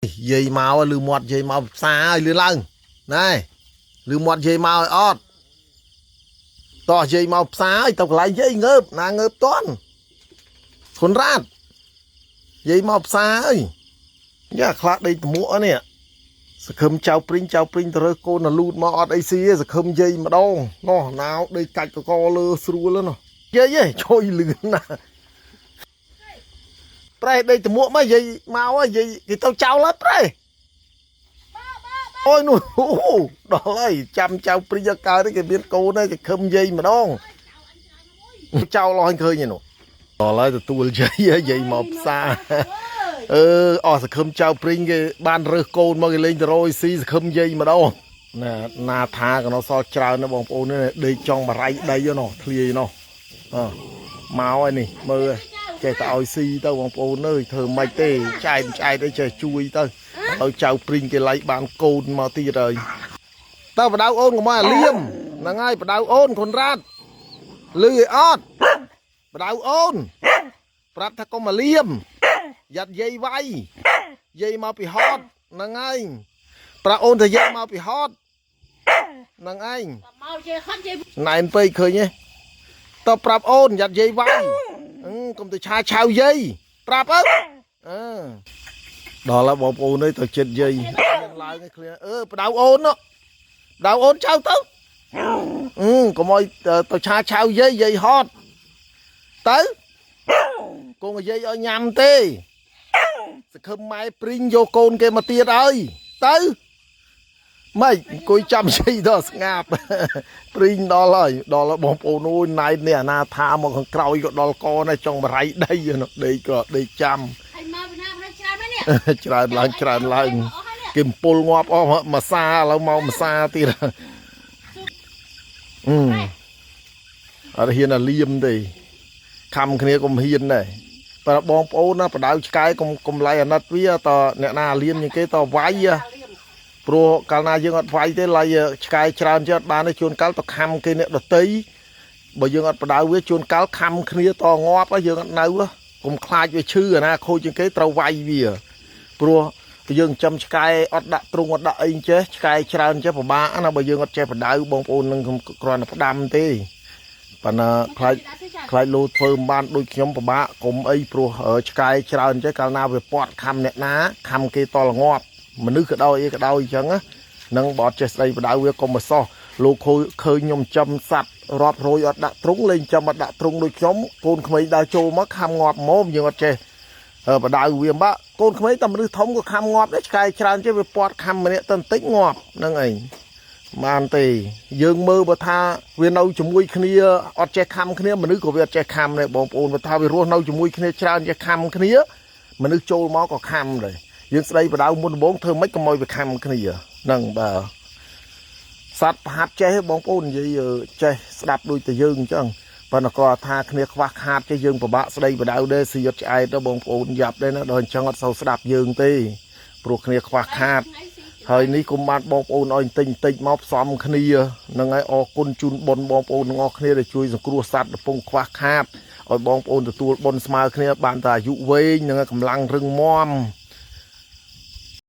យាយមកលឺមាត់យាយមកផ្សារឲ្យលឺឡើងណែលឺមាត់យាយមកឲ្យអត់តោះយាយមកផ្សារឲ្យទៅកន្លែងយាយងើបណាងើបតន់ហ៊ុនរ៉ាតយាយមកផ្សារអើយយ៉ាខ្លះដេកតមួកនេះសង្ឃឹមចៅព្រីងចៅព្រីងទៅរើសកូនណាលូតមកអត់អីស៊ីទេសង្ឃឹមយាយម្ដងនោះណៅដេកកាច់កកលើស្រួលនោះយាយឯងជួយលឿនណាស់ប្រេះដេកតមួកមកយាយមកហើយយាយគេទៅចោលហើយប្រេះ អូយនោះអូដល់ហើយចាំចៅព្រីងកើតគេមានកូនហើយគេខឹមយាយម្ដងចោលអស់ឲ្យឃើញឯនោះដល់ហើយទទួលយាយហើយយាយមកផ្សារអឺអស់សង្ឃឹមចៅព្រីងគេបានរើសកូនមកគេលេងទៅរយស៊ីសង្ឃឹមយាយម្ដងណាណាថាកណោសល់ច្រើនណាស់បងប្អូននេះដេកចង់បរៃដីនោះធ្លាយនោះអឺមកហើយនេះមើលចេះតែឲ្យស៊ីទៅបងប្អូនអើយធ្វើមិនទេចែកចែកអីចេះជួយទៅឲ្យចៅព្រីងគេឡៃបានកូនមកទៀតហើយតើបដៅអូនកុំឲ្យអាលៀមហ្នឹងហើយបដៅអូនខុនរ៉ាតលឺឲ្យអត់បដៅអូនប្រាប់ថាកុំអាលៀមយ៉ាត់យាយវាយយាយមកពីហត់ហ្នឹងហើយប្រាប់អូនថាយាយមកពីហត់ហ្នឹងឯង មកយាយហត់យាយ ណែនពេកឃើញទេតើប្រាប់អូនយ៉ាត់យាយវាយអឺកុំទៅឆាឆៅយាយប្រាប់អើអឺដល់ហើយបងប្អូនអើយទៅចិត្តយាយមានឡើងឯឃ្លាអឺបដៅអូននោះបដៅអូនចៅទៅអឺកុំឲ្យទៅឆាឆៅយាយយាយហត់ទៅគង់ឲ្យយាយឲ្យញ៉ាំទេសង្ឃឹមម៉ែព្រីងយកកូនគេមកទៀតហើយទៅម៉េចអង្គុយចាំយាយដល់ស្ងាប់ ព្រីងដល់ហើយដល់ហើយបងប្អូនអូយណៃនេះអាណាថាមកខាងក្រោយក៏ដល់កដែរចង់បរៃដីនោះដេកក៏ដេកចាំ ហើយមកពីណាពីណាច្រើនមែននេះ ច្រើនឡើងច្រើនឡើងគេអំពុលងាប់អស់មួយសាឥឡូវមកមួយសាទៀតអឺអត់ហ៊ានអាលៀមទេខំគ្នាកុំហ៊ានដែរបើបងប្អូនណាបដៅឆ្កែកុំកុំឡៃអាណិតវាតអ្នកណាអាលៀមជាងគេតវាយហ៎ព្រោះកាលណាយើងអត់វាយទេឡៃឆ្កែច្រើនជាងអត់បានទេជួនកាលទៅខំគេអ្នកដតីបើយើងអត់បដៅវាជួនកាលខំគ្នាតងាប់ហ៎យើងអត់នៅហ៎កុំខ្លាចវាឈឺអាណាខូចជាងគេត្រូវវាយវាព្រោះយើងចំឆ្កែអត់ដាក់ទ្រុងអត់ដាក់អីចេះឆ្កែច្រើនចេះពិបាកណាបើយើងអត់ចេះបដៅបងប្អូននឹងគ្រាន់តែផ្ដាំទេប៉ុន្តែខ្លាច ខ្លាចលោធ្វើមិនបានដូចខ្ញុំពិបាកកុំអីព្រោះឆ្កែច្រើនចេះកាលណាវាពាត់ខំអ្នកណាខំគេតលងាប់មនុស្សក៏ដោយអីក៏ដោយអញ្ចឹងណានឹងបើអត់ចេះស្ដីបដៅវាកុំមកសោះលោកខូចឃើញខ្ញុំចំសัตว์រាប់រយអត់ដាក់ទ្រុងលេងចំអត់ដាក់ទ្រុងដូចខ្ញុំកូនក្មេងដើរចូលមកខំងាប់ហ្មងយើងអត់ចេះបដៅវាបាក់កូនក្មេងតែមនុស្សធំក៏ខំងាប់ដែរឆ្កែច្រើនចេះវាពាត់ខំម្នាក់ទៅបន្តិចងាប់ហ្នឹងឯងបានទេយើងមើលបើថាវានៅជាមួយគ្នាអត់ចេះខំគ្នាមនុស្សក៏វាអត់ចេះខំដែរបងប្អូនបើថាវារស់នៅជាមួយគ្នាច្រើនចេះខំគ្នាមនុស្សចូលមកក៏ខំដែរយើងស្ដីបដៅមុនដំបូងធ្វើម៉េចកុំឲ្យវាខំគ្នាហ្នឹងបាទសត្វប្រហាត់ចេះបងប្អូននិយាយចេះស្ដាប់ដូចតែយើងអញ្ចឹងប៉ុន្តែក៏ថាគ្នាខ្វះខាតចេះយើងពិបាកស្ដីបដៅដែរស៊ីអត់ឆ្អែតទៅបងប្អូនយ៉ាប់ដែរណាដល់អញ្ចឹងអត់សូវស្ដាប់យើងទេព្រោះគ្នាខ្វះខាត ហើយនេះគុំបានបងប្អូនឲ្យបន្តិចបន្តិចមកផ្សំគ្នានឹងឲ្យអរគុណជូនបុណ្យបងប្អូនទាំងអស់គ្នាដែលជួយសង្គ្រោះសត្វកំពុងខ្វះខាតឲ្យបងប្អូនទទួលបុណ្យស្មើគ្នាបានតែអាយុវែងនិងកម្លាំងរឹងមាំ